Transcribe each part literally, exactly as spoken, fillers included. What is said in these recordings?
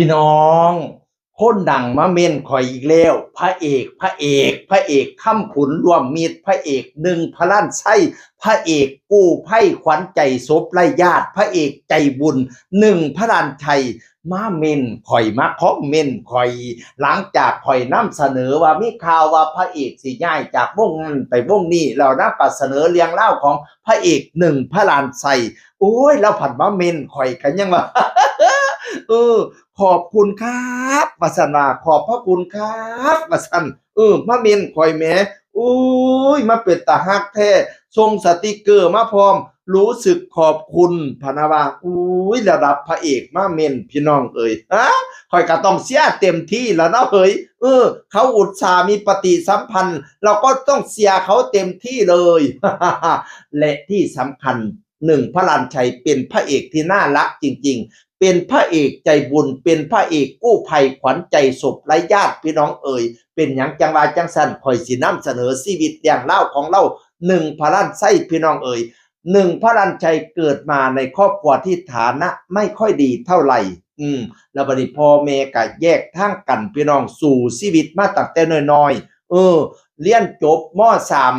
พี่น้อง คนดังมาเม้นข่อยอีกแล้ว พระเอก พระเอก พระเอกคำผุนร่วมมิตร พระเอกหนึ่งพระล้านไส้ พระเอกกู้ภัยขวัญใจศพไร้ญาติ พระเอกใจบุญหนึ่งพระล้านชัย มาเม้นข่อย มาคอมเมนต์ข่อย หลังจากข่อยนำเสนอว่ามีข่าวว่าพระเอกสิย้ายจากวงนั้นไปวงนี้ แล้วนำก็เสนอเรื่องราวของพระเอกหนึ่งพระล้านชัย โอ้ย แล้วผัดมาเม้นข่อยกันยังว่า เออ ขอบคุณครับ ว่าซั่นว่า ขอบพระคุณครับ ว่าซั่น เออ มาเม้นข่อยแหม โอ้ย มาเป็นตาฮักแท้ ส่งสติกเกอร์มาพร้อม รู้สึกขอบคุณ พะนะว่า อุ้ย ระดับพระเอกมาเม้น พี่น้องเอ๋ย ฮะ ข่อยก็ต้องเชียร์เต็มที่แล้วเนาะเฮ้ย เออ เขาอุตส่าห์มีปฏิสัมพันธ์ เราก็ต้องเชียร์เขาเต็มที่เลย และที่สำคัญ หนึ่งพระล้านชัยเป็นพระเอกที่น่ารักจริงๆ เป็นพระเอกใจบุญ เป็นพระเอกกู้ภัยขวัญใจศพไร้ญาติ พี่น้องเอ๋ย เป็นหยังจังว่าจังซั่น ข่อยสินำเสนอชีวิตเรื่องราวของลาว หนึ่งพระล้านชัย พี่น้องเอ๋ย หนึ่งพระล้านชัยเกิดมาในครอบครัวที่ฐานะไม่ค่อยดีเท่าไหร่ อืม แล้วบัดนี้พ่อแม่ก็แยกทางกัน พี่น้อง สู้ชีวิตมาตั้งแต่น้อยๆ เออ เรียนจบ ม.สาม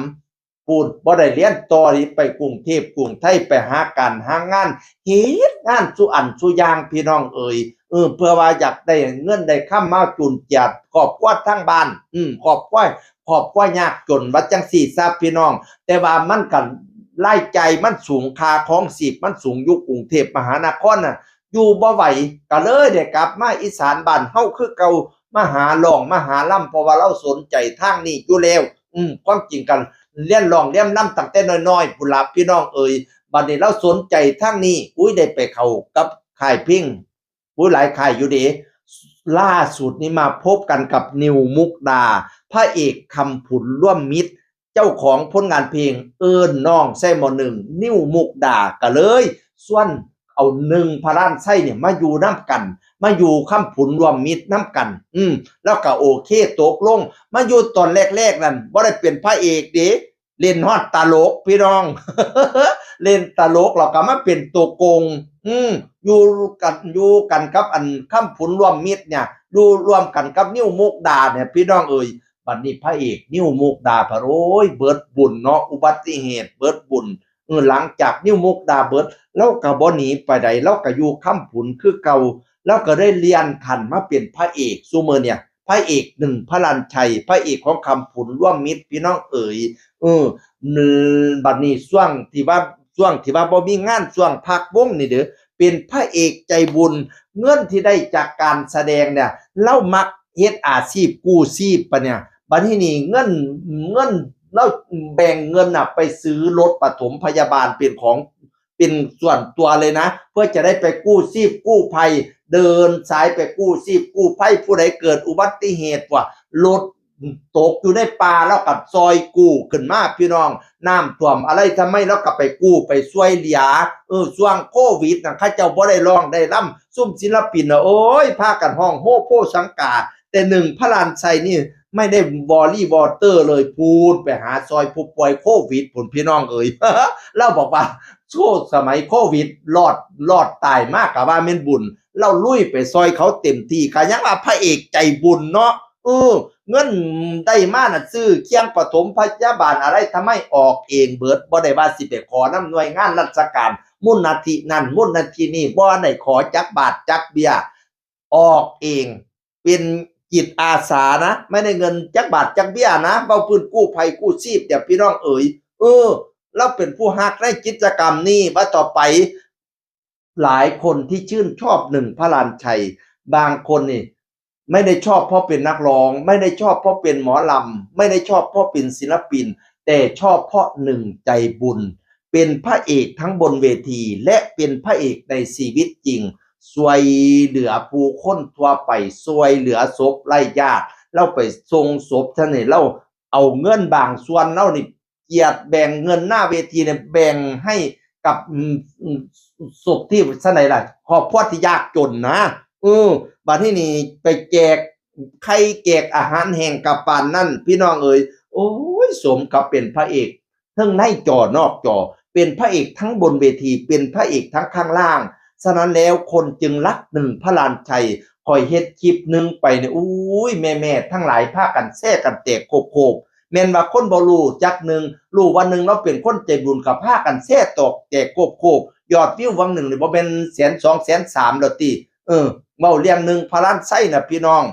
พู้น บ่ได้เรียนต่อนี่ ไปกรุงเทพฯกรุงไทย ไปหาการหางาน เฮ็ดงานซุอันซุอย่าง พี่น้องเอ๋ย เออ เพื่อว่าอยากได้เงินได้คำมาจุนเจือครอบครัวทางบ้าน อืม ครอบครัว ครอบครัวยากจน ว่าจั่งซี้ซะพี่น้อง แต่ว่ามันก็รายจ่ายมันสูง ค่าครองชีพมันสูง อยู่กรุงเทพฯมหานครน่ะ อยู่บ่ไหว ก็เลยได้กลับมาอีสานบ้านเฮาคือเก่า มาหาร้อง มาหาลำ เพราะว่าลาวสนใจทางนี้อยู่แล้ว อืม ความจริงกัน เรียนร้องเรียนลำตั้งแต่น้อยๆ พู้นล่ะ พี่น้องเอ๋ย บัดนี้ลาวสนใจทางนี้ อุ้ย ได้ไปเข้ากับค่ายเพลง อุ้ย หลายค่ายอยู่เด้ ล่าสุดนี้มาพบกันกับนิวมุกดา พระเอกคำผุนร่วมมิตร เจ้าของผลงานเพลงเอิ้นน้องใส่หม้อนึ่ง นิวมุกดาก็เลยชวนเอาหนึ่งพระล้านชัยเนี่ยมาอยู่นำกัน มาอยู่คำผุนร่วมมิตรนำกัน อืม แล้วก็โอเคตกลง มาอยู่ตอนแรกๆ นั่นบ่ได้เป็นพระเอกเด้ เล่นฮอดตลกพี่น้อง เล่นตลกแล้วก็มาเป็นตัวโกง อืม อยู่กัน อยู่กันกับอันคำผุนร่วมมิตรเนี่ย อยู่ร่วมกันกับนิวมุกดาเนี่ย พี่น้องเอ๋ย บัดนี้พระเอกนิวมุกดาพะ โอ้ย เบิดบุญเนาะ อุบัติเหตุเบิดบุญ เออ หลังจากนิวมุกดาเบิด ลาวก็บ่หนีไปใด ลาวก็อยู่คำผุนคือเก่า ลาวก็ได้เลื่อนขั้นมาเป็นพระเอก ซุมื้อเนี่ย พระเอกหนึ่งพระล้านชัย พระเอกของคำผุนร่วมมิตร พี่น้องเอ๋ย เออ บัดนี้ช่วงที่ว่า ช่วงที่ว่าบ่มีงาน ช่วงพักวงนี่เด้อ เป็นพระเอกใจบุญ เงินที่ได้จากการแสดงเนี่ย ลาวมักเฮ็ดอาชีพกู้ชีพปะเนี่ย บัดนี้นี่เงิน เงิน ลาวแบ่งเงินน่ะไปซื้อรถปฐมพยาบาลเป็นของ เป็นส่วนตัวเลยนะ เพื่อจะได้ไปกู้ชีพกู้ภัย เดินสายไปกู้ชีพกู้ภัย ผู้ใดเกิดอุบัติเหตุว่ารถตกอยู่ในป่า ลาวก็ซอยกู้ขึ้นมาพี่น้อง น้ำท่วมอะไรทำไม ลาวก็ไปกู้ไปช่วยเหลือ เออ ช่วงโควิดน่ะ เขาเจ้าบ่ได้ร้องได้รำ ซุมศิลปินน่ะ โอ้ย พากันฮ้องโฮโพสังกา แต่หนึ่งพระล้านชัยนี่ไม่ได้วอรี่วอเตอร์เลย พู้นไปหาซอยผู้ป่วยโควิดพู้น พี่น้องเอ๋ย ลาวบอกว่า โอ้ สมัยโควิด รอด รอดตายมากก็ว่าแม่นบุญ ลาวลุยไปซอยเขาเต็มที่ ก็ยังว่าพระเอกใจบุญเนาะ เออ เงินได้มาน่ะ ซื้อเคียงปฐมพยาบาลอะไรทำไม ออกเองเบิด บ่ได้ว่าสิไปขอนำหน่วยงานราชการ มูลนิธินั่น มูลนิธินี่ บ่ได้ขอจักบาทจักเบี้ย ออกเอง เป็นจิตอาสานะ ไม่ได้เงินจักบาทจักเบี้ยนะ เว้าพื้นกู้ภัยกู้ชีพเนี่ย พี่น้องเอ๋ย เออ ลาวเป็นผู้ฮักในกิจกรรมนี้ ว่าต่อไป หลายคนที่ชื่นชอบหนึ่งพระล้านชัย บางคนนี่ ไม่ได้ชอบเพราะเป็นนักร้อง ไม่ได้ชอบเพราะเป็นหมอลำ ไม่ได้ชอบเพราะเป็นศิลปิน แต่ชอบเพราะหนึ่งใจบุญ เป็นพระเอกทั้งบนเวที และเป็นพระเอกในชีวิตจริง ช่วยเหลือผู้คนทั่วไป ช่วยเหลือศพไร้ญาติ ลาวไปส่งศพท่านนี่ ลาวเอาเงินบางส่วนลาวนี่ เจียดแบ่งเงินหน้าเวทีเนี่ย แบ่งให้กับ อืม อืม ศพที่ ซั่นใดล่ะ ครอบครัวที่ยากจนนะ เออ บัดนี้นี่ไปแจกไข่แจกอาหารแห้งกับปานนั่น พี่น้องเอ๋ย โอ้ย สมกับเป็นพระเอก ทั้งในจอนอกจอ เป็นพระเอกทั้งบนเวที เป็นพระเอกทั้งข้างล่าง ฉะนั้นแล้วคนจึงรักหนึ่งพระล้านชัย ข่อยเฮ็ดคลิปหนึ่งไปเนี่ย อุ้ย แม่ๆ ทั้งหลายพากันแชร์กันแตกโคบๆ แม่นว่าคนบ่ฮู้จักหนึ่ง ฮู้ว่าหนึ่ง ลาวเป็นคนใจบุญ ก็พากันแชร์ตอกแตกโคบๆ ยอดวิววังหนึ่งนี่บ่แม่นแสนสอง แสนสาม แล้วติ เออ เว้าเรื่องหนึ่ง พระรานไชยน่ะพี่น้อง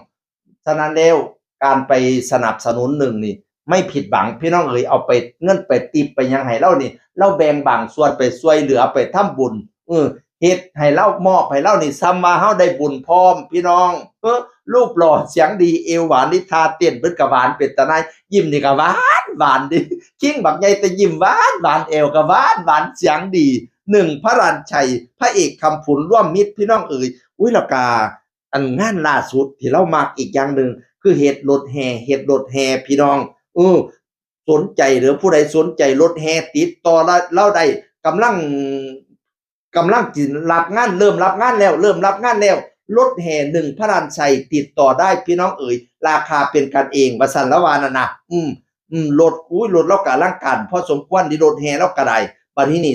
ฉะนั้นแล้ว การไปสนับสนุนหนึ่งนี่ ไม่ผิดหวังพี่น้องเอ๋ย เอาไปเงินไปทิปไปหยังให้ลาวนี่ ลาวแบ่งบางส่วนไปช่วยเหลือไปทำบุญ เออ เฮ็ดให้ลาว มอบให้ลาวนี่ ส่ำว่าเฮาได้บุญพร้อมพี่น้อง เออ รูปหล่อเสียงดี เอวหวาน นิทาเต้นเพิ่นก็หวานเป็นตาหน่าย ยิ้มนี่ก็หวานหวานดิ คิงบักใหญ่แต่ยิ้มหวานหวาน เอวก็หวานหวาน เสียงดี หนึ่ง พระรานไชย พระเอกคำผุนร่วมมิตรพี่น้องเอ๋ย อุ้ย แล้วก็ อันงานล่าสุดที่ลาวมักอีกอย่างหนึ่ง คือเฮ็ดรถแห่ เฮ็ดรถแห่พี่น้อง เออ สนใจหรือผู้ใดสนใจรถแห่ติดต่อลาวได้ กำลัง กำลังสิรับงาน เริ่มรับงานแล้ว เริ่มรับงานแล้ว รถแห่หนึ่ง พระรานไชย ติดต่อได้พี่น้องเอ๋ย ราคาเป็นกันเอง ว่าซั่นลาวว่านั่นนะ อืม อืม รถ อุ้ย รถลาวก็อลังการพอสมควรเด้ รถแห่ลาวก็ได้ บัดนี้นี่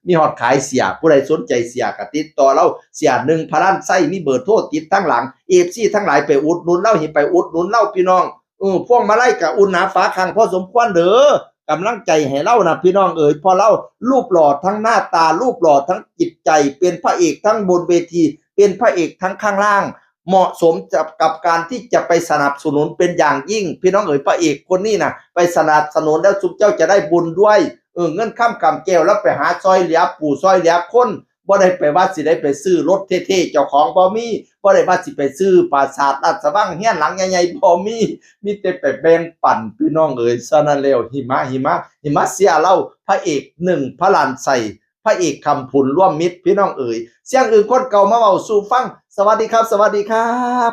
มีฮอดขายเสื้อ ผู้ใดสนใจเสื้อก็ติดต่อลาว เสื้อหนึ่ง พระรานไชย มีเบอร์โทรติดทางหลัง เอฟซี ทั้งหลายไปอุดหนุนลาว ให้ไปอุดหนุนลาวพี่น้อง เออ พวงมาลัยก็อุ่นหนาฝาข้างพอสมควรเด้อ กำลังใจให้ลาวนะพี่น้องเอ๋ย เพราะลาวรูปหล่อทั้งหน้าตา รูปหล่อทั้งจิตใจ เป็นพระเอกทั้งบนเวที เป็นพระเอกทั้งข้างล่าง เหมาะสมกับการที่จะไปสนับสนุนเป็นอย่างยิ่ง พี่น้องเอ๋ย พระเอกคนนี้นะ ไปสนับสนุนแล้วซุมเจ้าจะได้บุญด้วย เออ เงินคำกำแก้ว ลาวไปหาซ่อยเหลือผู้ซ่อยเหลือคน บ่ได้ไปว่าสิได้ไปซื้อรถเท่ๆ เจ้าของบ่มี บ่ได้ว่าสิไปซื้อปราสาทราชวังเฮือนหลังใหญ่ๆ บ่มี มีแต่ไปแบ่งปันพี่น้องเอ๋ย ฉะนั้นแล้ว หิมะ หิมะ หิมะเสียลาว พระเอกหนึ่ง พระรานไชย พระเอกคำผุนร่วมมิตรพี่น้องเอ๋ย เสียงอื่นคนเก่ามาเว้าสู่ฟัง สวัสดีครับ สวัสดีครับ